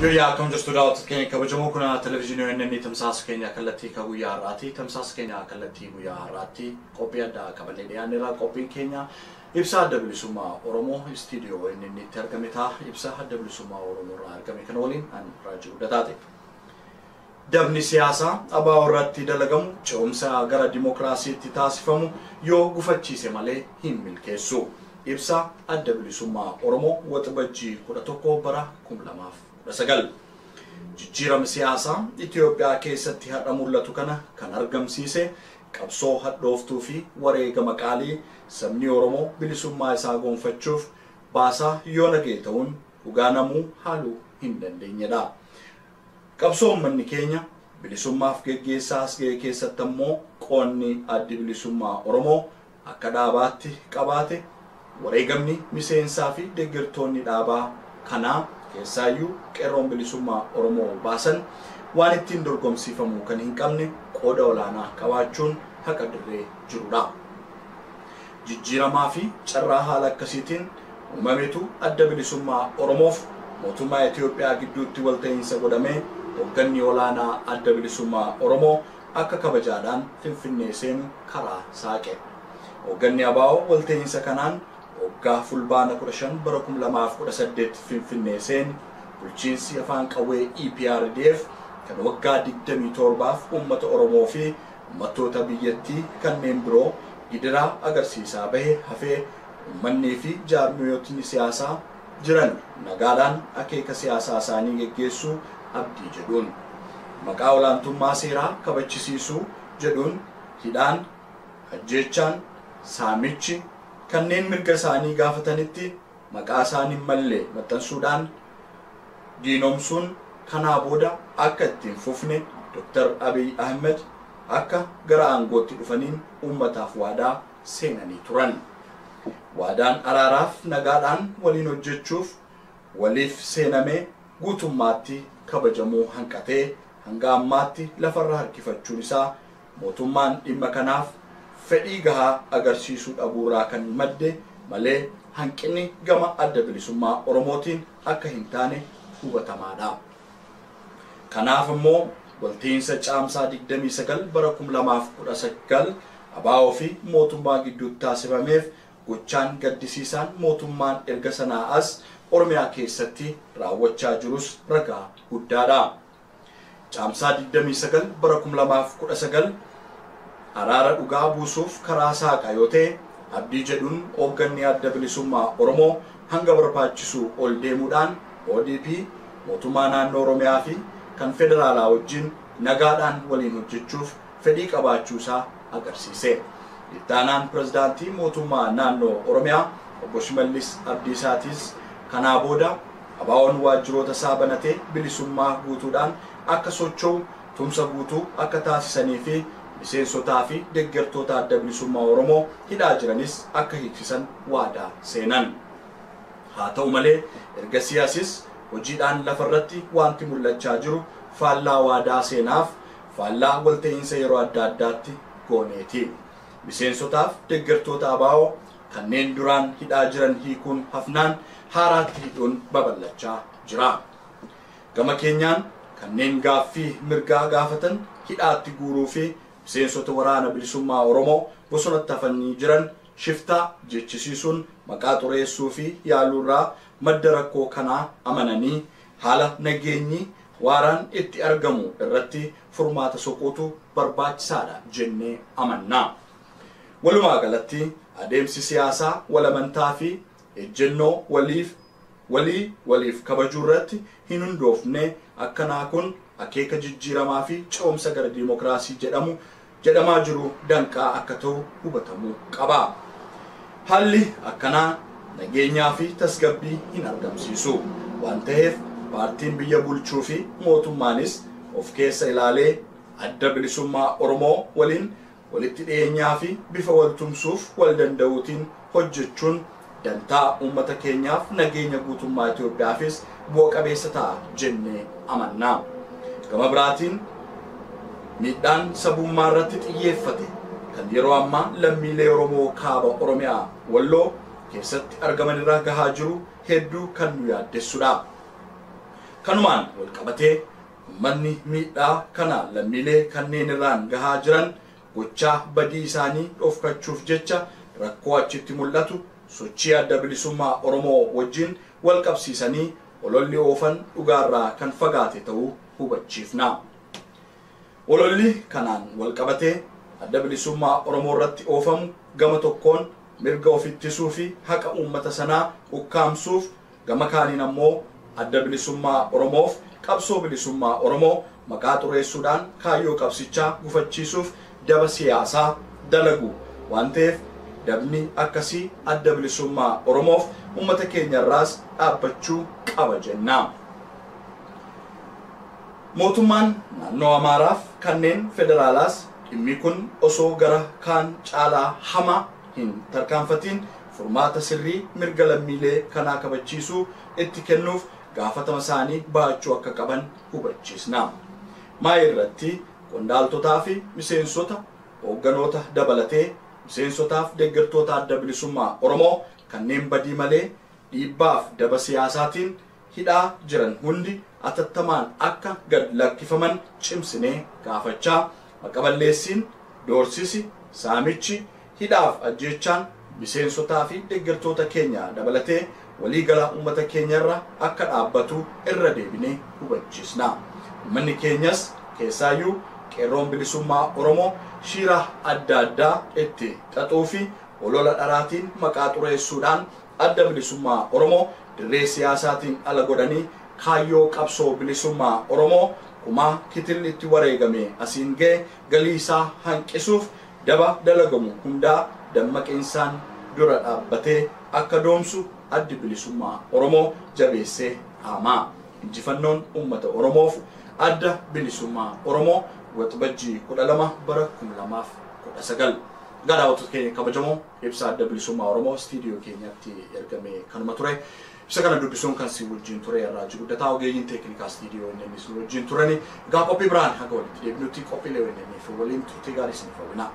Guyyaa akkam jirtu daawwattoota keenya kabajamoo kun televezyiinii ONN tamsaasa keenya kallattii ka guyyaa har'aati. Tamsaasa keenya kallattii guyyaa har'aatti qophii addaa qabannee dhiyaanneerra. Qophiin keenya ibsa adda bilisummaa Oromoo istiidiyoo ONN itti argame ta'a. Ibsa adda bilisummaa Oromoo irraa argame kana waliin an Raajii Guddataate. Dabni siyaasaa ABO irratti dalagamu ce'umsa gara dimookiraasiitti taasifamu yoo gufachiise malee hin milkeessu. Ibsa adda bilisummaa Oromoo Waxabajjii 11 bara 2019. Jijjiirama siyaasaa Itoophiyaa keessatti har'a mul'atu kana kan argamsiise qabsoo hadhooftuu fi wareegama qaalii sabni Oromoo bilisummaa isaa gonfachuuf baasaa yoo nagee ta'uun dhugaa namuu haaluu hin dandeenyedha. Qabsoo uummanni keenya bilisummaaf geggeessaa as ga'e keessatti ammoo qoonni addi bilisummaa Oromoo akka dhaabaatti qabaate wareegamni miseensaa fi deeggartoonni dhaabaa kanaa keessaayyuu qeerroon bilisummaa Oromoo baasan waan ittiin dorgomsiifamuu kan hin qabne qooda olaanaa qabaachuun haqa dirree jirudha. Jijjiiramaa fi carraa haala akkasiitiin uumametu adda bilisummaa Oromoof mootummaa Itoophiyaa gidduutti walta'iinsa godhamee hoogganni olaanaa adda bilisummaa Oromoo akka kabajaadhaan Finfinnee seenu karaa saaqe. Hoogganni ABO walta'iinsa kanaan waggaa fulbaana 15 bara 2018 Finfinnee seenu bulchiinsi afaan qawwee EPRDF kan waggaa 27 uummata Oromoo fi uummattoota biyyattii kanneen biroo gidiraa agarsiisaa bahe hafee ummannii fi jaarmiyootni siyaasaa jiran nagaadhaan akeeka siyaasaa isaanii geggeessuu abdii jedhuun maqaa olaantummaa seeraa kabachisiisuu jedhuun hidhaan ajjeechaan saamichi kanneen mirga isaanii gaafatanitti maqaa isaanii mallee maxxansuudhaan diinomsuun kanaa booda akka ittiin fufne Dr. Abiy Ahmed akka gara aangootti dhufaniin uummataaf waadaa seenanii turan. Waadaan araaraaf nagaadhaan waliin hojjechuuf waliif seenamee guutummaatti kabajamuu hanqatee hanga ammaatti lafarra harkifachuun isaa mootummaan dhimma kanaaf fedhii gahaa agarsiisuu dhabuurraa kan madde malee hanqinni gama adda bilisummaa Oromootiin akka hin taane hubatamaadha. Kanaaf immoo walta'iinsa caamsaa 29 bara 2019 ABO fi mootummaa gidduutti taasifameef gochaan gaddisiisaan mootummaan erga sanaa as Oromiyaa keessatti raawwachaa jirus ragaa guddaadha. Caamsaa 29 bara 2019 araara dhugaa buusuuf karaa saaqa yoo ta'e abdii jedhuun hoogganni adda bilisummaa Oromoo hanga barbaachisu ol deemuudhaan ODP mootummaa naannoo Oromiyaa fi kan federaalaa wajjin nagaadhaan waliin hojjechuuf fedhii qabaachuusaa agarsiise. Ittaanaan pirezidaantii mootummaa naannoo Oromiyaa obbo Shimallis Abdiisaatis kanaa booda ABO'n waajjiroota isaa banatee bilisummaa guutuudhaan akka socho'u tumsa guutuu akka taasisanii fi miseensotaa fi deeggartoota adda bilisummaa Oromoo hidhaa jiranis akka hiiksisan waadaa seenan. Haa ta'u malee erga siyaasis hojiidhaan lafarratti wanti mul'achaa jiru faallaa waadaa seenaaf faallaa walta'iinsa yeroo adda addaatti gooneeti. Miseensotaaf deeggartoota ABO kanneen duraan hidhaa jiran hiikuun hafnaan haaraatti hidhuun babal'achaa jira. Gama keenyaan kanneen gaaffii mirgaa gaafatan hidhaatti guuruu fi miseensota waraana bilisummaa Oromoo bosonatti hafanii jiran shiftaa jechisiisuun maqaa xureessuu fi yaaluurraa madda rakkoo kanaa amananii haala nageenyi waaraan itti argamu irratti furmaata soquutu barbaachisaadha jennee amanna. Walumaa galatti adeemsi siyaasaa walamantaa fi ejjennoo waliif kabajuu irratti hin hundoofne akkanaa kun akeeka jijjiiramaa fi ce'umsa gara dimookiraasii jedhamaa jiru danqaa akka ta'u hubatamuu qaba. Haalli akkanaa nageenyaa fi tasgabbii hin argamsiisu waan ta'eef paartiin biyya bulchuu fi mootummaanis of keessa ilaalee adda bilisummaa Oromoo waliin walitti dhiyeenyaa fi bifa waltumsuuf wal danda'uutiin hojjechuun dantaa uummata keenyaaf nageenya guutummaa Itoophiyaafis bu'a qabeessa ta'a jennee amanna. Gama biraatiin miidhaan sabummaa irratti xiyyeeffate kan yeroo ammaa lammiilee Oromoo kaaba Oromiyaa Walloo keessatti argaman irraa gahaa jiru hedduu kan nu yaaddessudha. Kanumaan wal qabatee uummanni miidhaa kana lammiilee kanneen irraan gahaa jiran gochaa badii isaanii dhofkachuuf jecha rakkoo achitti mul'atu sochii adda bilisummaa Oromoo wajjin wal qabsiisanii ololli oofan dhugaarraa kan fagaate ta'uu hubachiifna. Ololli kanaan wal qabatee adda bilisummaa Oromoo irratti oofamu gama tokkoon mirga of ittisuu fi haqa uummata sanaa ukkaamsuuf, gama kaaniin ammoo adda bilisummaa Oromoof qabsoo bilisummaa Oromoo maqaa xureessuudhaan kaayyoo qabsichaa gufachiisuuf daba siyaasaa dalagu waan ta'eef dabni akkasii adda bilisummaa Oromoof uummata keenya irraas dhaabbachuu qaba jenna. Mootummaan naannoo Amaaraaf kanneen federaalaas dhimmi kun osoo gara kaan caalaa hamaa hin tarkaanfatiin furmaata sirrii mirga lammiilee kanaa kabachiisuu itti kennuuf gaafatama isaanii baachuu akka qaban hubachiisna. Maayii irratti qondaaltotaa fi miseensota hoogganoota dabalatee miseensotaaf deeggartoota adda bilisummaa Oromoo kanneen badii malee dhiibbaaf daba siyaasaatiin hidhaa jiran hundi atattamaan akka gad lakkifaman cimsinee gaafachaa, maqaballeessiin, doorsisi, saamichi, hidhaaf ajjeechaan miseensotaa fi deeggartoota keenya dabalatee waliigala uummata keenyarra akka dhaabbatu irra deebinee hubachiisna. Uummanni keenyas keessaayyuu qeerroon bilisummaa Oromoo shiira adda addaa itti xaxuu fi olola dharaatiin maqaa xureessuudhaan adda bilisummaa Oromoo dirree siyaasaatiin ala godhanii kaayyoo qabsoo bilisummaa Oromoo kumaa kitilli itti wareegame asiin ga'e galii isaa hanqisuuf daba dalagamu hundaa dammaqiinsaan dura dhaabbatee akka doomsu addi bilisummaa Oromoo jabeessee dhaamaa. Injifannoon uummata Oromoof adda bilisummaa Oromoo Waxabajjii 12 bara 2019. Egaa daawwattoota keenya kabajamoo, ibsa adda bilisummaa Oromoo istiidiyoo keenyatti ergame kanuma ture. Ibsa kana dubbisuun kan si wajjin ture Raajii Guddataa, ogeeyyiin teeknikaa istiidiyoo inni si wajjin turani. Egaa qophii biraan haga walitti deebinutti qophiilee inni fi waliin turtii gaarii isiniif hawwina.